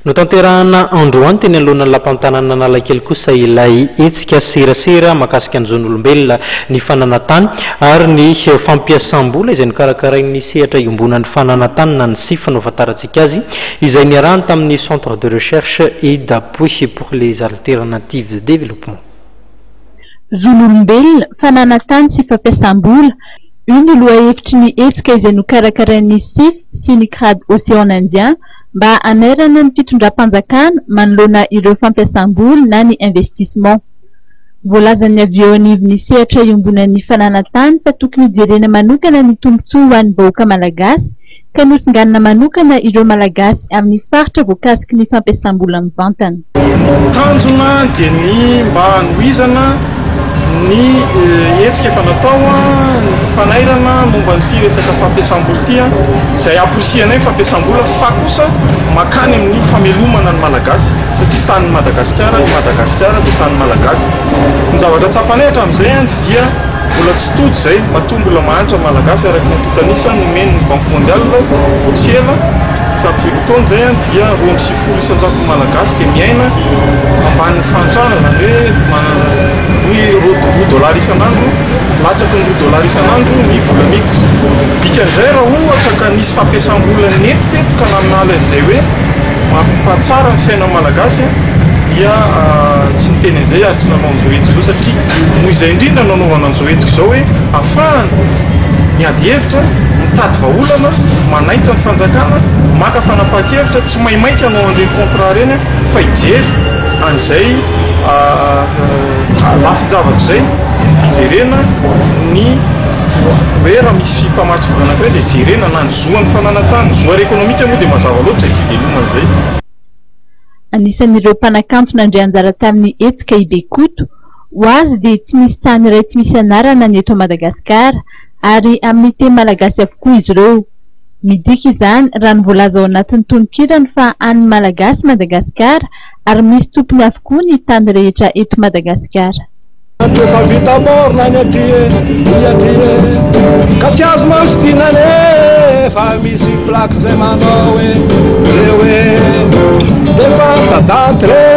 Notanterahana androany teny anoloanan'ny Lapan'ny Tanàna Analakely kosa ilay hetsika serasera mahakasika ny zon'olombelona, ny fananantany ary ny fampiasam-bola izay nokarakarain'ny sehatra iombonan'ny fananantany na ny SIF no ahafantarantsika azy, izay niarahany tamin'ny Centre de Recherche et d'Appui pour les Alternatives de Développement. Zon'olombelona, fananantany sy fampiasam-bola, io no lohahevitry ny hetsika izay nokarakarain'ny SIF sy ny Crad Océan Indien mba hanairana ny fitondram-panjakana manoloana ireo fampiasam-bola na ny investissement. Voalazan'ny avy eo anivon'ny sehatra iombonan'ny fananan-tany fa tokony jerena manokana ny tombontsoa ho an'ny vahoaka malagasy ka nosinganina manokana ireo Malagasy amin'ny faritra voakasiky ny fampiasam-bola mivantana. Ny tanjona dia ny mba hanohizana ny hetsika efa natao, ny fanairana momba an'ity resaka fampiasam-bola ity, izay amporisihanay ny fampiasam-bola fa kosa mankany amin'ny famelomana ny Malagasy satria tanin'i Madagasikara, i Madagasikara dia tanin'ny Malagasy. Ny zavatra tsapanay hatramin'izay dia mbola tsy tody izay, matoa mbola mahantra ny Malagasy araka ny antontan'isa nomen'ny Banque Mondiale vao tsy ela, tsy ampy roa taona izay dia 92% Malagasy dia miaina ambanin'ny fahantrana, izany hoe manana ny roa dollars isan'andro, latsaky ny roa dollars isan'andro ny vola miditra. Dikan'izay raha ohatra ka nisy fampiasam-bola nety teto ka namaly an'izay hoe mampatsara ny fiainan'ny Malagasy dia tsy niteny an'izay ary tsy nanao an'izao hetsika izao satria noho izay indrindra no nanaovana an'izao hetsika izao hoe afahana miady hevitra, mitady vahaolana, manaitra ny fanjakana, maka fanapahan-kevitra, tsy maimaika hanao an'ireny contrat ireny fa hijery an'izay lafin-javatra izay dia ny fijerena ny hoe raha misy mpamatsy vola anankiray dia jerena na ny zo an'ny fananan-tany, ny zo ara-ekonomika moa dia mazava loatra izay fivelomana izay. Anisan'ireo mpanakanto nandray anjara tamin'ny hetsika i Bekoto. Ho azy dia tsy misy tany iray tsy misy anarana ny eto Madagasikara ary amin'ny teny malagasy avokoa izy ireo. Midika izany raha ny voalaza ao anatin'ny tononkirany fa an'ny Malagasy Madagasikara ary misy tompony avokoa ny tany rehetra eto Madagasikara. Efa vita morina ny aty e, ny aty e, ka tsy azonao sintinana e, fa misy plaque zay manao hoe reo e, defa ça date re.